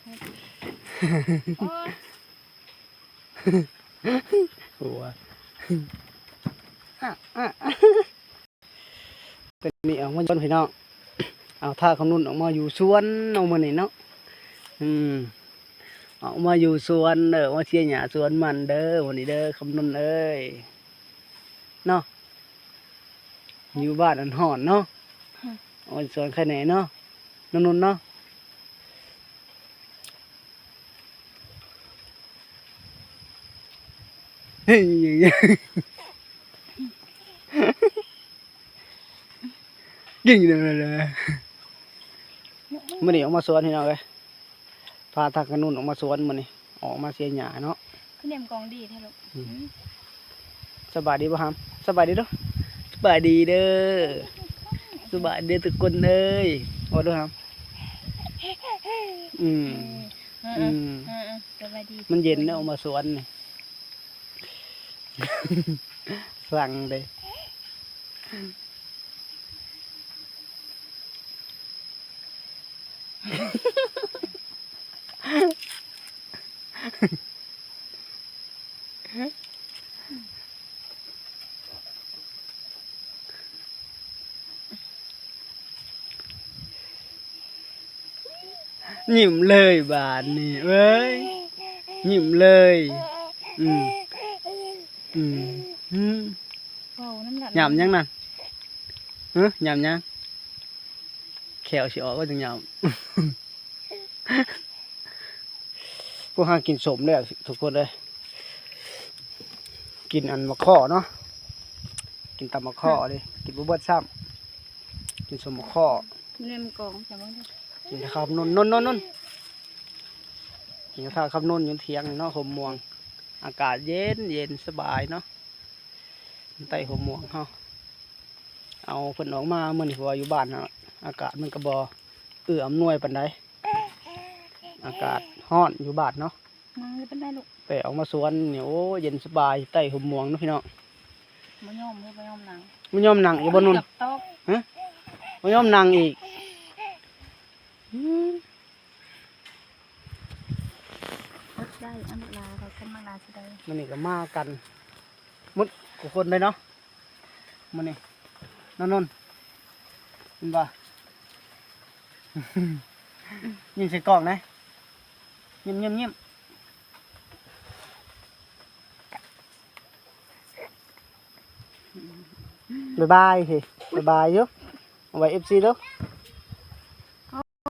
ໂອ້ຍ ຫົວ ຕອນນີ້ອອກມາຢູ່ສວນພີ່ນ້ອງ ເອົາ ຖ້າຄຳນຸນອອກມາຢູ່ສວນເນາະ ມື້ນີ້ເນາະ ອືມ ອອກມາຢູ່ສວນເດີ ມາເສຍຫຍ້າສວນມັນເດີ ມື້ນີ້ເດີ ຄຳນຸນເອີຍ ເນາະ ຢູ່ບ້ານຫັ້ນຮ້ອນເນາະ ອືມ ໂອ້ຍ ສວນໃຄແດ່ເນາະ ນ້ອງນຸນເນາະ ກິນເລີຍ ມື້ນີ້ອອກມາສວນພີ່ນ້ອງເອີຍ ພາທາກະນຸນອອກມາສວນມື້ນີ້ ອອກມາເສຍຫຍ້າເນາະ ຄືແນມກອງດີແທ້ລູກ ອືມ ອືມ ສະບາຍດີບໍ່ຫຳ ສະບາຍດີເດີ້ ສະບາຍດີເດີ້ ສະບາຍດີທຸກຄົນເອີຍ ເວົ້າດູຫຳ ອືມ ເອີ ເອີ ອືມ ເອີ ເອີ ສະບາຍດີ ມັນເຢັນເດ້ ອອກມາສວນນີ້ ສັງເດ້ ຍິ້ມເລີຍບາດນີ້ເວີຍ ຍິ້ມເລີຍ ອືມ ອືມ ອືມ ເວົ້ານຳລະ ຫຍ້ຳຫຍັງນັ້ນ ຫື ຫຍ້ຳຫຍັງ ແຂ້ວຊິອອກວ່າຈັ່ງຫຍ້ຳ ພວກເຮົາກິນສົ້ມແລ້ວທຸກຄົນເອີຍ ກິນອັນໝາກຂໍ້ເນາະ ກິນຕຳໝາກຂໍ້ເດ້ ກິນບໍ່ເບິດຊ້ຳ ກິນສົ້ມໝາກຂໍ້ ແນມກອງ ກິນຄຳນຸນ ນຸນ ນຸນ ນຸນ ກິນຂ້າວຄຳນຸນຢູ່ຖຽງນີ້ເນາະ ຮົ່ມມ່ວງ ອາກາດເຢັນໆ ສະບາຍເນາະ ໃຕ້ຮົ່ມມ່ວງເຮົາ ເອົາເພິ່ນອອກມາມື້ນີ້ ເພາະວ່າຢູ່ບ້ານເຮົາ ອາກາດມັນກໍບໍ່ເອື້ອອຳນວຍປານໃດ ອາກາດຮ້ອນຢູ່ບ້ານເນາະ ນັ່ງຢູ່ປານໃດລູກ ແຕ່ອອກມາສວນນີ້ ໂອ້ ເຢັນສະບາຍໃຕ້ຮົ່ມມ່ວງເນາະພີ່ນ້ອງ ບໍ່ຍອມເດ້ ບໍ່ຍອມນັ່ງ ບໍ່ຍອມນັ່ງອີກບໍ່ນຸນ ຮະ ບໍ່ຍອມນັ່ງອີກ ອືມ ອົດໄດ້ ອັນລາ ເຂົາກັນມາລາຊິໄດ້ ມື້ນີ້ກໍມາກັນໝົດທຸກຄົນເລີຍເນາະ ມື້ນີ້ ນ້ອງນົນ ເຫັນບໍ່ ຍິ້ມໃສ່ກ້ອງແດ່ ຍິ້ມ ຍິ້ມ ຍິ້ມ ບາຍບາຍ ເຮີ ບາຍບາຍຢູ່ ເອົາໄວ້ເອັຟຊີເດີ້.